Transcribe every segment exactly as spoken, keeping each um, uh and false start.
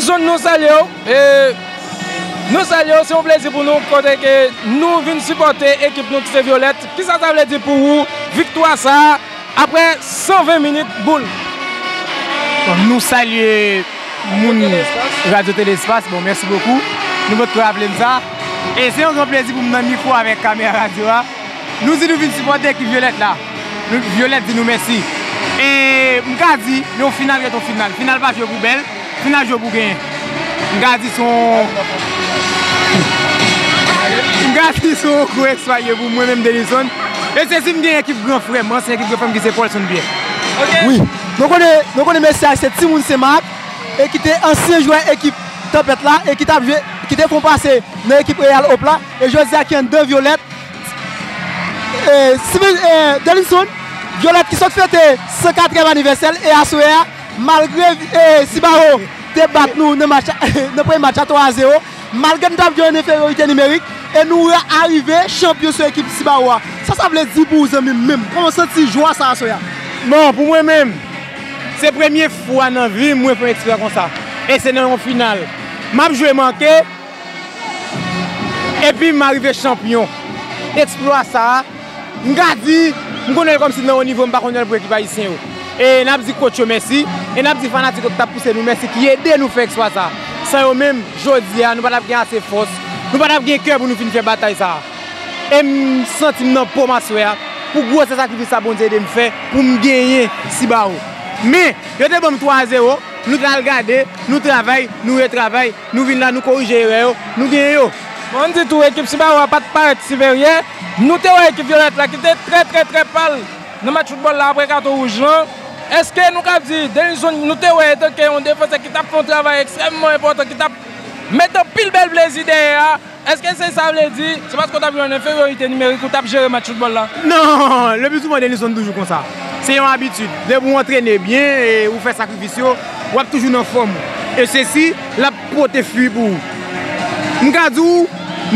Zòn nou salye w. E, nou salye w, se yon plezi pou nou kote ke nou vin sipòte ekip nou ki se Vyolèt. Kisa sa vle di pou ou, viktwa sa a, apre san ven minit boul? Bon, nou salye moun Radio Télé Espace. Bon, mèsi bokou. Nou potko raple m sa. E se yon gran plezi pou m nan mikwo avèk kamera radyo a. Nou di nou vin sipòte ekip Vyolèt la. Nou, Vyolèt di nou mèsi. E m ka di, yon final ret yon final. Final pa jwe pou bèl, final jwe pou genyen. M ka di se yon, m ka di se yon gwo eksplwa ye pou mwen menm Denilson. E se si m gen ekip gran frè m, ansyen ekip gran frè m ki se Paulson Pierre. Wi, nou konnen, nou konnen mesye a se timoun Senmak e ki te ansyen jwè ekip Tanpèt la e ki t ap jwe, ki te fè yon pase nan ekip Real Hope la e jodi a ki anndan Vyolèt. E, Steven, e, Denilson, Vyolèt ki sot fete san katrèm anivèsè l e aswè a, malgre e, Sibaro te bat nou nan match, nan premye match a twa a zewo, malgre nou t ap jwe an enferyorite nimerik e nou ra- arive chanpyon sou ekip Sibaro a. Sa sa vle di pou ou zanmi m menm? Kòman w santi jwa sa aswè a? Bon, pou mwen menm, se premye fwa nan vi m mwen fè yon eksplwa konsa. E se nan yon final. M ap jwe manke, epi m arive chanpyon. Eksplwa sa a, m ka di, m konn wè l kòmsi nan yon nivo m pa konn wè l pou ekip ayisyen yo. E n ap di coach yo mèsi, e n ap di fanatik yo ki t ap pouse nou mèsi, ki ede nou fè eksplwa sa a. San yo menm, jodi a, nou pa t ap gen ase fòs, nou pa t ap gen kè pou nou fin fè batay sa a. E m santi m nan po m aswè a, pou gwosè sakrifis sa Bondye ede m fè, pou m genyen Sibaro. Men, yo te ban m twa a zewo, nou t al gade, nou travay, nou retravay, nou vin la, nou korije erè yo, nou genyen yo. Bon, ann di tou, ekip Sibaro a pa t parèt siperyè. Nou te wè ekip Vyolèt la ki te trè, trè, trè pal nan match foutbòl la apre katon wouj lan. Èske nou ka di, Denilson, nou te wè antanke yon defansè ki t ap fè yon travay ekstrèmman enpòtan, ki t ap mete anpil bèl plezi dèyè a, èske se sa vle di, se paske w t ap jwe an enferyorite nimerik ou t ap jere match foutbòl la? Non, le pli souvan Denilson toujou konsa. Se yon abitid. Depi w antrene byen e ou fè sakrifis yo, w ap toujou nan fòm ou. E se si l ap pote fwi pou ou. M ka di w,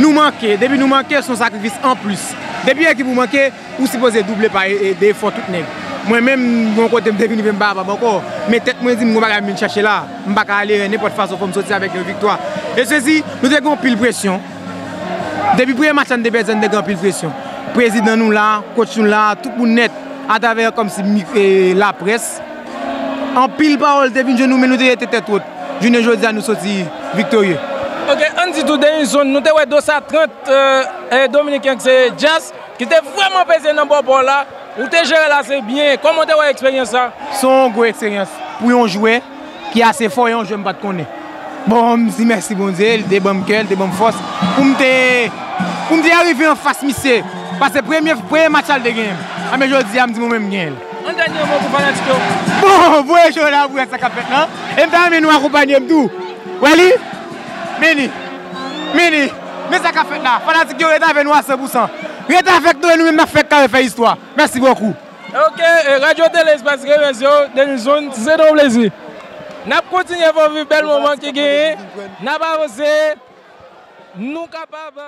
nou manke. Depi nou manke, se yon sakrifis anplis. Depi ekip ou manke, ou sipoze double pa e, e, de efò tout nèg. Mwen menm, gon kote m te vin rive m pa kapab ankò. Men tèt mwen di m gon bagay m vin chache la. M pa ka ale nenpòt fason, fò m soti avèk yon viktwa. E se si, nou te gen anpil presyon. Depi premye match la n te pèdi a, n te gen anpil presyon. Prezidan nou la, coach nou la, tout moun nèt, atravè kòmsi mi- e, laprès. Anpil pawòl te vin jwenn nou, men nou te rete tèt wot. Jounen jodi a, nou soti viktorye. Ok, ann di tou, Denilson, nou te wè dos a trant, e, e, Dominiken ki se Jazz, ki te vrèman peze nan bò pa w la. Ou te jere l ase byen. Kòman w te wè eksperyans sa? Se yon gwo eksperyans pou yon jwè ki ase fò e yon jwè m pa t konnen. Bon, m di mèsi Bondye, li te ban m kè, li te ban m fòs pou m te, pou m te arive anfas misye. Paske premye, premye match la li te genyen m. Anben jodi a m di mwen menm m genyen l. Yon dènye mo pou fanatik yo. Bon, voye cho la pou wè sa k ap fèt la. E m ta renmen nou akonpanye m tou. Wè li? Men li. Men li. Men sa k ap fèt la. Fanatik yo, rete avè nou a san pou san. Rete avèk nou e nou menm n ap fè kare fè istwa. Mèsi bokou. Ok, Radio Télé Espace remèsye w, Denilson, se te yon plezi. N ap kontinye fè w viv bèl moman ki genyen. N ap avanse. Nou kapab.